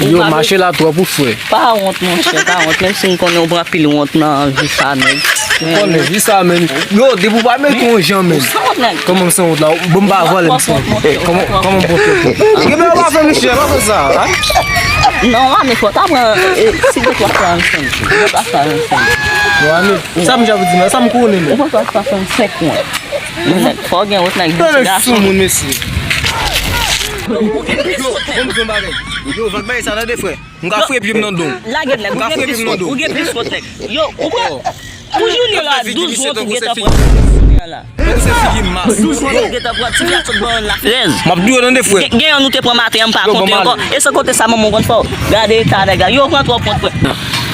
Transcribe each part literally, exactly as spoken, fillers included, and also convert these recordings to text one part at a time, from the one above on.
Yo, mache la twòp ou frè. Pa wont, monchè, pa wont. Menm si m konnen ou pran pil wont nan vi sa, nèg. Ou konnen vi sa, men. Yo, depi w pa mete yon jan, men. Ou sanwont, nèg. Kòman m sanwont la? Bon, m pa vòlè, m sanwont. Kòman, kòman m pran pil wont? Gen bagay w pa fè, monchè, pa fè sa, a? Non, ane, fò ta pran, e, si de twa fwa ansanm. De twa fwa ansanm. Yo, ane, sa m jan di la, sa m konnen, men. Ou pran twa fwa ansanm, senk mwa. Fò gen wont nèg. Tande sou moun, mesye. Yo, bon, m di yon bagay. Yo, vag bagay sa, tande, frè. M ka fouye pye m nan don. Lage nèg, ou gen plis wont, ou gen plis wont nèg. Yo, ou pran, pou jounen la, douz wont ou gentan pran. Douz wont ou gentan pran, ti fi a sot ban la frèz. M ap di w, tande, frè. Gen, gen yon nou te pran maten an, m pa konte ankò. E san konte sa, manman w konn fè w. Gade eta nèg la. Yo, pran twòp wont, frè.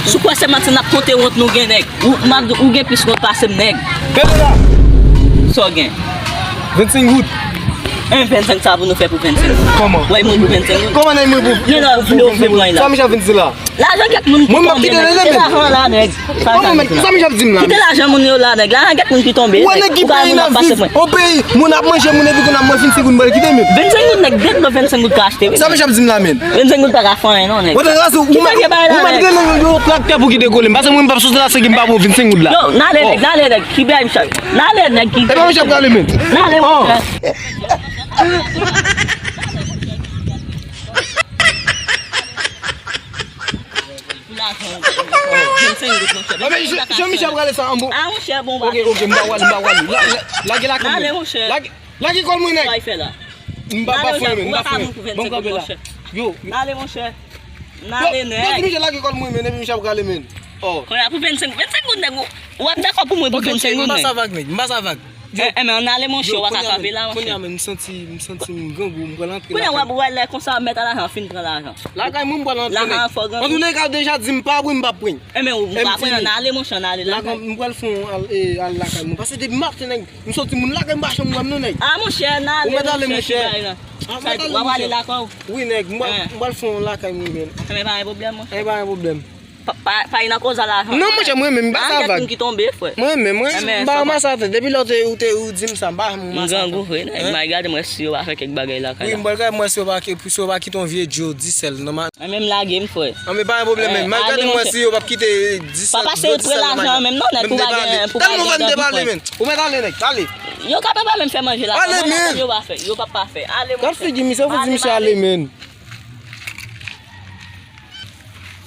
Si w kwè se manti n ap konte wont nou gen, nèg. Ou, m ap di, ou gen plis wont pase m, nèg. Sa w gen? Vennsenk goud. E vennsenk sa pou nou fè pou vennsenk goud? Kòman? Wè, mouri pou vennsenk goud. Kòman nèg mouri pou, pou, pou vennsenk goud? Gen lè w vle ou fè mwen la. Sa m jan vin di la? Lajan kèk moun ki tonbe, nèg. Kite lajan la, nèg. Sa m jan vin di la. Kite lajan moun yo la, nèg. Lajan kèk moun ki tonbe, nèg. Ou ka moun ap pase mwen. Yon peyi, moun ap manje, moun epi konn ap manje vennsenk goud, mwen kite men. Vennsenk goud, nèg, de dlo vennsenk goud ka achte, wi. Sa m jan di m la, men. Vennsenk goud pa ka fè anyen, non, nèg. Ou te raze, ou mèt, ou mèt gen yon, yon traktè pou kite kole m. Pase mwen, m p ap soti la, se ki m pa pran vennsenk goud la. Yo, n ale, nèg, n ale, nèg. Ki bèl, m chak. N ale, nèg, ki. E pa m chak prale, men. N ale, monchè. Pou lajan, vennsenk goud, monchè. Jean-Michel prale sa anbo. Ah, monchè, bon, ok, ok, m pa wale, m pa wale. Lage lakay mwen. Lage, lage kòl mwen, nèg. M pa, pa fè, men, m pa fè. Bon, kanpe la. Yo. N ale, monchè. N ale, nèg. Yo, Michel lage kòl mwen, men, epi Michel prale, men. Oh. Kounye a pou vennsenk, vennsenk goud, nèg, ou, ou ap dakò pou mwen pou vennsenk goud, nèg. M pa sa vag, nèg. M pa sa vag. Eh, eh, men ann ale, monchè, w a ka kanpe la, monchè. Kounye a, men, m santi, m santi m grangou, m pral antre lakay mwen. Kounye a, w ap wè lè konsa, mèt a lajan fin pran lajan. Lakay mwen, m pral antre, nèg. Lajan an fò grangou. Antouleka, w deja di m pa pran, m p ap pran. Eh, men ou pa pran, ann ale, monchè, ann ale lakay. M pral fè yon al, eh, al lakay mwen. Pase depi maten, nèg, m soti moun lakay, m pa janm wè m non, nèg. Ah, monchè, ann ale, monchè, ki bagay la. W ap ale lakay ou? Wi, nèg, m pral, m pral fè yon lakay mwen, men. Eh, men pa gen pwoblèm, monchè. Eh, pa gen pwoblèm. Pa, pa, pa nan koz a lajan. Non, monchè, mwen menm, m pa sa vag. Mwen menm, mwen, m pa ranmase atè. Depi lè ou te, ou te, ou di m sa, m pa ranmase atè. M grangou vre, nèg. M al gade mwen si yo pa fè kèk bagay lakay la. Wi, m pral gade mwen si yo pa, si yo pa kite yon vye Joe Diesel nan ma. Mwen menm lage m, frè. An, men pa gen pwoblèm, men. M al gade mwen si yo pa kite Diesel, Joe Diesel nan ma. Pa pase pre lajan menm non, nèg, pou pa gen, pou pa gen danje, frè. Ou mèt ale, nèg, ale. Yo ka pa menm fè manje la. Ale, men. Yo pa fè, yo pa, pa fè. Ale, monchè. Gad figi misye, fò di misye ale, men.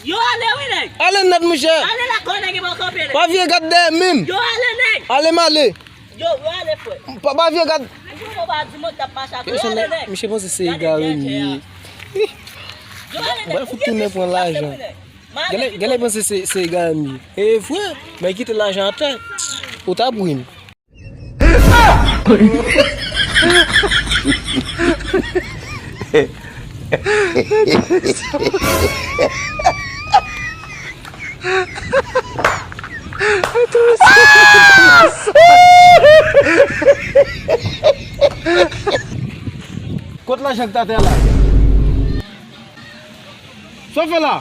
Yo ale wi, nèg. Ale nèt, monchè. Ale lakay nèg, e pa kanpe, nèg. Pa vire gad dèyè menm. Yo ale, nèg. Ale m ale. Yo, yo ale, frè. Pa, pa vire gad. Yo pa di mwen t ap mache ak ou. Yo ale, nèg. Misye panse se egare m ye. Yo ale, nèg. Ou gen plis moun pase mwen, nèg. Genlè, genlè panse se, se egare m ye. E frè, men kite lajan atè. Ou t ap ri m. Kot lajan k t atè la? Sa w fè la?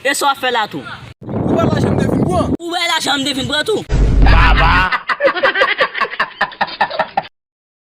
E sa w ap fè la tou? Ou wè lajan m te vin pran? Ou wè lajan m te vin pran tou? Baba!